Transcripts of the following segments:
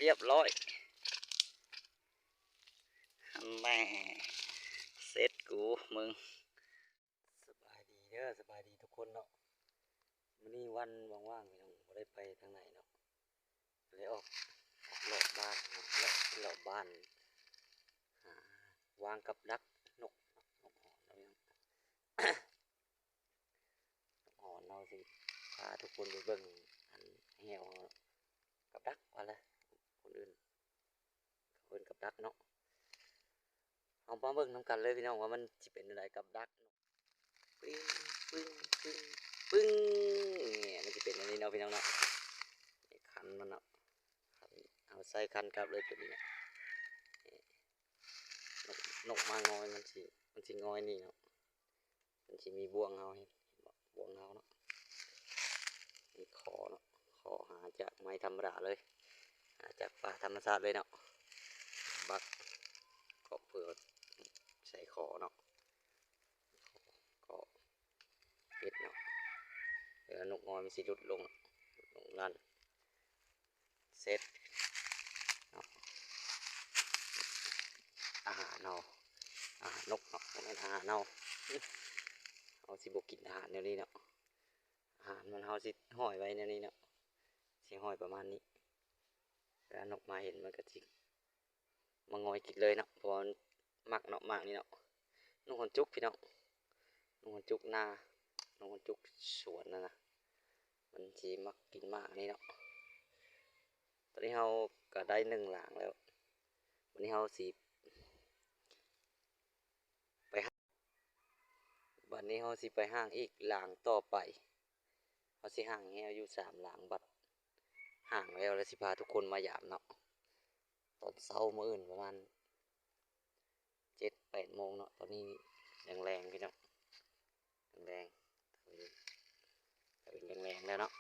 ຮຽບຮ້ອຍ ແໝ່ ເສັດກູ ມຶງ. ສະບາຍດີເດີ ສະບາຍດີທຸກຄົນເນາະ. ມື້ນີ້ວັນວ່າງໆ ພີ່ນ້ອງ ບໍ່ໄດ້ໄປທາງໃດເນາະ ເລີຍອອກ ອອກເລາະບ້ານເນາະ ເລາະ ເລາະບ້ານ ຫາວາງກັບດັກນົກ ນົກຫອນເນາະ ພີ່ນ້ອງ. ໜອນ ເຮົາຊິພາທຸກຄົນໄປເບິ່ງອັນແຫ້ວເຮົາ ກັບດັກວ່າລະ ຄົນອື່ນເຂົາເອີ້ນກັບດັກເນາະ. ເຮົາມາເບິ່ງນຳກັນເລີຍພີ່ນ້ອງ ວ່າມັນຊິເປັນແນວໃດກັບດັກ. ປຶ້ງ ປຶ້ງ ປຶ້ງ ປຶ້ງ ນີ້ມັນຊິເປັນແນວນີ້ເນາະ ພີ່ນ້ອງເນາະ. ນີ້ຄັນມັນເນາະ ຄັນ ເຮົາໃສ່ຄັນກັບເລີຍໂຕນີ້ເນາະ. ນີ້ ນົກ ນົກມາງອຍ ມັນຊິ ມັນຊິງອຍນີ້ເນາະ. ມັນຊິມີບ່ວງເຮົາ ເຫັນບໍ່ ບ່ວງເຮົາເນາະ. ມີຂໍເນາະ ຂໍຫາຈາກໄມ້ທຳມະດາເລີຍ ຫາຈາກປ່າທຳມະຊາດເລີຍເນາະ. ບັກເກາະເພື່ອໃສ່ຂໍເນາະ ເກາະເຮັດເນາະ. ເວລານົກງອຍມັນຊິຫຼຸດລົງ ຫຼຸດລົງນັ້ນ. ເສັດເນາະ ອາຫານເຮົາ ອາຫານນົກເນາະ ບໍ່ແມ່ນອາຫານເຮົາ. ເຮົາຊິບໍ່ກິນອາຫານແນວນີ້ເນາະ ອາຫານມັນເຮົາຊິຫ້ອຍໄວ້ແນວນີ້ເນາະ ຊິຫ້ອຍປະມານນີ້. ເວລານົກມາເຫັນມັນກໍຊິ ມາງອຍກິນເລີຍເນາະ ເພາະວ່າມັນມັກເນາະ ໝາກນີ້ເນາະ. ນົກຫອນຈຸກພີ່ນ້ອງ ນົກຫອນຈຸກນາ ນົກຫອນຈຸກສວນຫັ້ນນະ ມັນຊິມັກກິນໝາກນີ້ເນາະ. ຕອນນີ້ເຮົາກໍໄດ້ໜຶ່ງຫຼາງແລ້ວ ບັດນີ້ເຮົາຊິໄປຫາ ບັດນີ້ເຮົາຊິໄປຫາງອີກຫຼາງຕໍ່ໄປ. ເຮົາຊິຫາງແຫ້ວຢູ່ສາມຫຼາງ ບັດຫາງແລ້ວ ແລ້ວຊິພາທຸກຄົນມາຢາມເນາະ. ຕອນເຊົ້າມື້ອື່ນປະມານເຈັດແປດໂມງເນາະ ຕອນນີ້ແລງໆ ພີ່ນ້ອງ ແລງໆ ເປັນແລງໆ ແລ້ວເນາະ.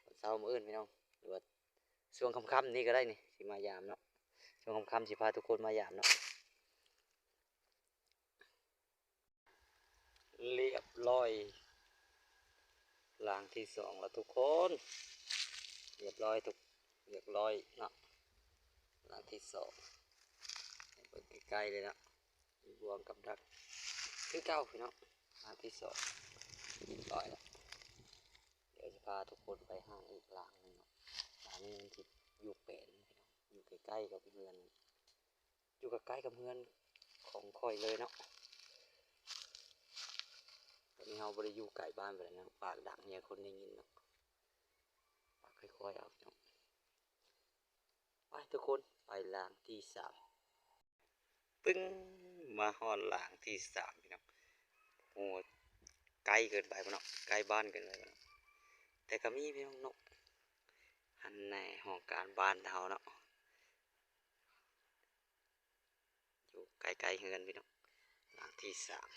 ຕອນເຊົ້າມື້ອື່ນພີ່ນ້ອງ ຫຼືວ່າຊ່ວງຄ່ຳໆ ນີ້ກໍໄດ້ນີ້ ຊິມາຢາມເນາະ ຊ່ວງຄ່ຳໆ ຊິພາທຸກຄົນມາຢາມເນາະ. ລຽບຮ້ອຍ ຫຼັງທີສອງແລ້ວທຸກຄົນ ລຽບຮ້ອຍທຸກ ລຽບຮ້ອຍເນາະ ຫຼັງທີສອງ ໃຫ້ເບິ່ງໃກ້ໆ ເລີຍເນາະ ມີບ່ວງກັບດັກຄືເກົ່າພີ່ນ້ອງ. ຫຼັງທີສອງ ລຽບຮ້ອຍແລ້ວ ດຽວຊິພາທຸກຄົນໄປຫາງອີກຫຼັງໜຶ່ງເນາະ. ຫຼັງນີ້ມັນຊິຢູ່ແປນ ຢູ່ໃກ້ໆ ກັບເຮືອນ ຢູ່ໃກ້ໆ ກັບເຮືອນຂອງຂ້ອຍເລີຍເນາະ. ຕອນນີ້ເຮົາບໍ່ໄດ້ຢູ່ໃກ້ບ້ານປານໃດເນາະ ປາກດັງ ຢ່າໃຫ້ຄົນໄດ້ຍິນເນາະ ປາກຄ່ອຍໆ ເອົາເນາະ. ໄປທຸກຄົນ ໄປຫຼັງທີສາມ. ປຶ້ງ ມາຮອດຫຼັງທີສາມ ພີ່ນ້ອງ. ໂອ້ ໄກເກີນໄປບໍ່ເນາະ ໃກ້ບ້ານເກີນໄປບໍ່ເນາະ ແຕ່ກໍມີພີ່ນ້ອງເນາະ. ອັນໃນຫ້ອງການບ້ານເຮົາເນາະ ຢູ່ໃກ້ໆ ເຮືອນພີ່ນ້ອງ. ຫຼັງທີສາມ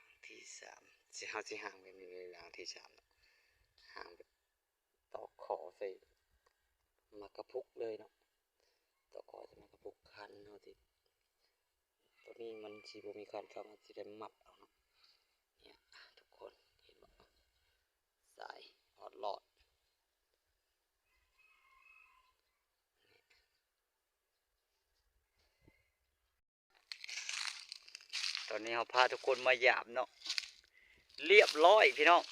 ຫຼັງທີສາມ ຊິ ເຮົາຊິຫາງແບບນີ້ເລີຍ ຫຼັງທີສາມເນາະ ຫາງແບບ ຕອກຂໍໃສ່ໝາກກະພຸກເລີຍເນາະ ຕອກຂໍໃສ່ໝາກກະພຸກຄັນເຮົາຊິ ໂຕນີ້ມັນຊິບໍ່ມີຄັນ ເຮົາຊິໄດ້ມັດເອົາເນາະ. ເນຍ ທຸກຄົນເຫັນບໍ່ ສາຍອອດລອດ. ຕອນນີ້ເຮົາພາທຸກຄົນມາຢາມເນາະ ລຽບຮ້ອຍພີ່ນ້ອງ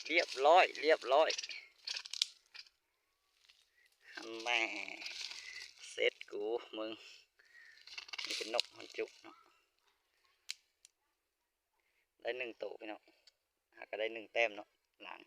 ລຽບຮ້ອຍ ລຽບຮ້ອຍ. ແໝ່ ເສັດກູ ມຶງ ນີ້ເປັນນົກຫອນຈຸກເນາະ ໄດ້ໜຶ່ງໂຕພີ່ນ້ອງ ຫາກໍໄດ້ໜຶ່ງແຕ້ມເນາະ ຫຼັງ